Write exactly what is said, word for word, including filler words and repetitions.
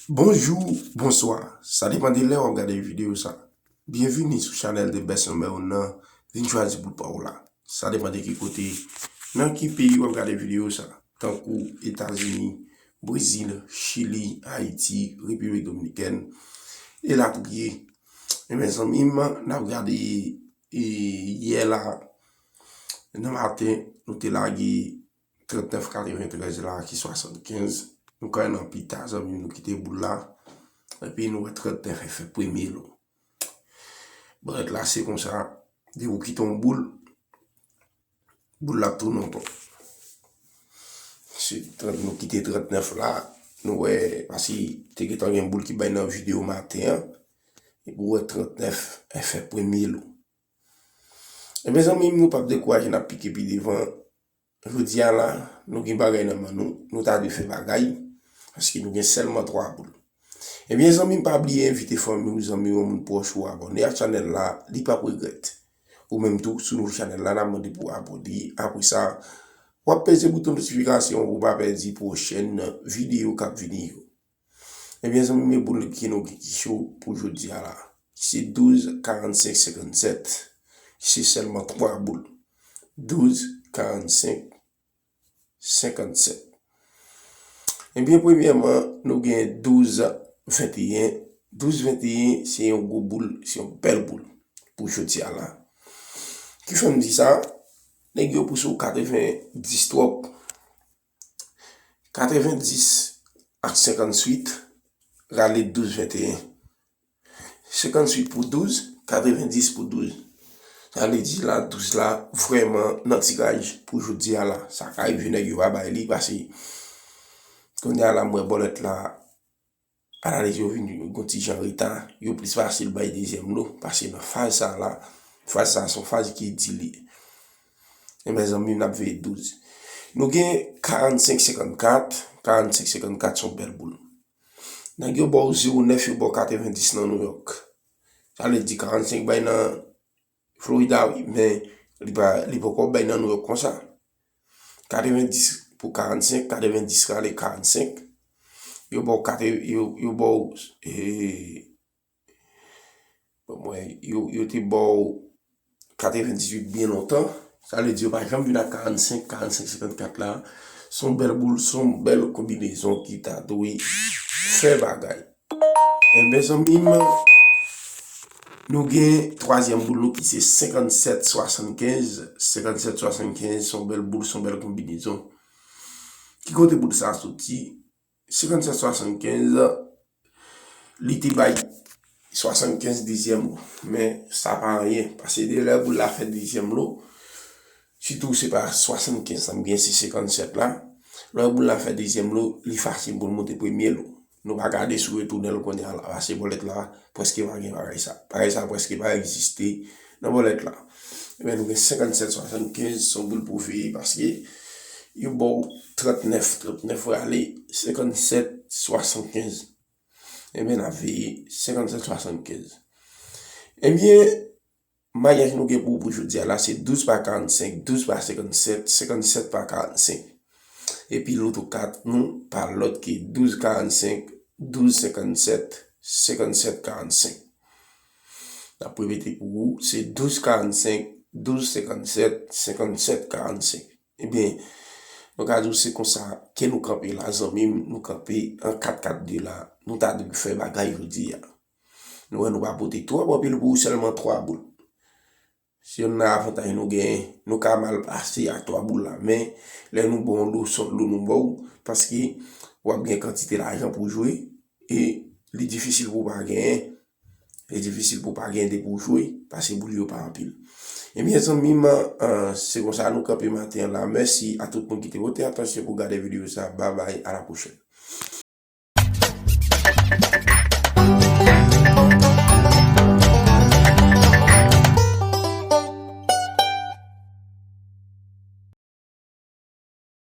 Bonjou, bonswa. Sa depann de lè w ap gade videyo sa. Byenvini sou chanèl The Best Number One nan. Vin chwazi boul pa w la. Sa depann de ki kote, nan ki peyi w ap gade videyo sa. Tankou Etazini, Brezil, Chili, Ayiti, Repiblik Dominikèn, elatriye. E mezanmi m, n ap gade, e, yè la, nan maten, nou te lage trannèf katreventrèz la ki swasannkenz. Nou kay nan pita, zanmi m, nou kite boul la. Epi nou wè trannèf fè premye lo. Brèt la, se konsa. Depi w kite yon boul, boul la ap tounen ankò. Se trant, nou kite trannèf la. Nou wè, paske te gentan gen boul ki bay nan videyo maten an. Epi w wè trannèf fè premye lo. E mezanmi m, nou p ap dekouraje, n ap pike pi devan. Jodi a la, nou gen bagay nan men nou, nou ta dwe fè bagay, paske nou gen sèlman twa boul. Ebyen, zanmi m, pa bliye envite fanmi w, zanmi w, yon moun pwòch ou abòne a chanèl la, li p ap regrèt. Ou menm tou, si w nouvo chanèl la, n ap mande pou w abòne. Apre sa, w ap peze bouton notifikasyon pou w pa pèdi pwochèn videyo k ap vini yo. Ebyen, zanmi m, e boul ki nou gen ki cho pou jodi a la. Se douz, karannsenk, senkannsèt. Se sèlman twa boul. Douz, karannsenk, senkannsèt. Ebyen, premyèman, nou gen douz, venteyen. Douz, venteyen, se yon gwo boul, se yon bèl boul pou jodi a la. Ki fè m di sa? Nèg yo pouse w katrevendis twòp. Katrevendis ak senkantuit, rale douz, venteyen. Senkantuit pou douz, katrevendis pou douz. Sa vle di la, douz la vrèman nan tiraj pou jodi a la. Sa ka rive nèg yo pa bay li, paske kounye a la, m wè bòlèt la, analiz yo vin yon ti jan reta, yo plis fasil bay dezyèm lo, paske nan faz sa la, faz sa se yon faz ki di li. E mezanmi, n ap veye douz. Nou gen karannsenk senkannkat, karannsenk senkannkat se yon bèl boul. Nèg yo ba w zewo nèf, yo ba w katrevendis nan Nouyòk. Sa vle di karannsenk bay nan Florida, wi, men li pa, li poko bay nan Nouyòk konsa. Katrevendis pou karannsenk, katrevendis rale karannsenk. Yo ba w katre, yo, yo ba w, e, bon, mwen, yo, yo te ba w katrevendizuit byen lontan. Sa vle di yo pa janm vin ak karannsenk, karannsenk senkannkat la. Se yon bèl boul, se yon bèl konbinezon ki ta dwe fè bagay. Ebyen, zanmi m, nou gen twazyèm boul nou ki se senkannsèt swasannkenz. Senkannsèt swasannkenz, se yon bèl boul, se yon bèl konbinezon. Ki kote boul sa soti? Senkannsèt swasannkenz, li te bay swasannkenz dezyèm lo. Men sa pa anyen, paske de lè boul la fè dezyèm lo, sitou se pa swasannkenz sa m gen, se senkannsèt la. Lè boul la fè dezyèm lo, li fasil pou l monte premye lo. Nou pa gade sou retounen l kounye a la, paske bòlèt la prèske pa gen bagay sa. Bagay sa prèske pa egziste nan bòlèt la. Ebyen, nou gen senkannsèt swasannkenz, se yon boul pou veye, paske yo ba w trannèf, trannèf rale, senkannsèt swasannkenz. Ebyen, n ap veye senkannsèt swasannkenz. Ebyen, maryaj nou gen pou, pou jodi a la, se douz pa karannsenk, douz pa senkannsèt, senkannsèt pa karannsenk. Epi loto kat nou pa lòt ke douz karannsenk, douz senkannsèt, senkannsèt karannsenk. N ap repete pou ou, se douz karannsenk, douz senkannsèt, senkannsèt karannsenk. Ebyen, nou ka di w se konsa ke nou kanpe la, zanmi m, nou kanpe an kat kat de la. Nou ta dwe fè bagay jodi a. Nou wè nou pa pote twòp anpil pou ou, sèlman twa boul. Se youn nan avantaj nou genyen, nou ka mal pase ak twa boul la, men lè nou ba w lo, se yon lo nou ba w, paske w ap gen kantite lajan pou w jwe, e li difisil pou w pa genyen, li difisil pou w pa genyen depi w jwe, paske boul yo pa anpil. Ebyen, zanmi m, eh, se konsa nou kanpe maten an la. Mèsi a tout moun ki te pote atansyon pou gade videyo sa. Babay, a la pwochèn.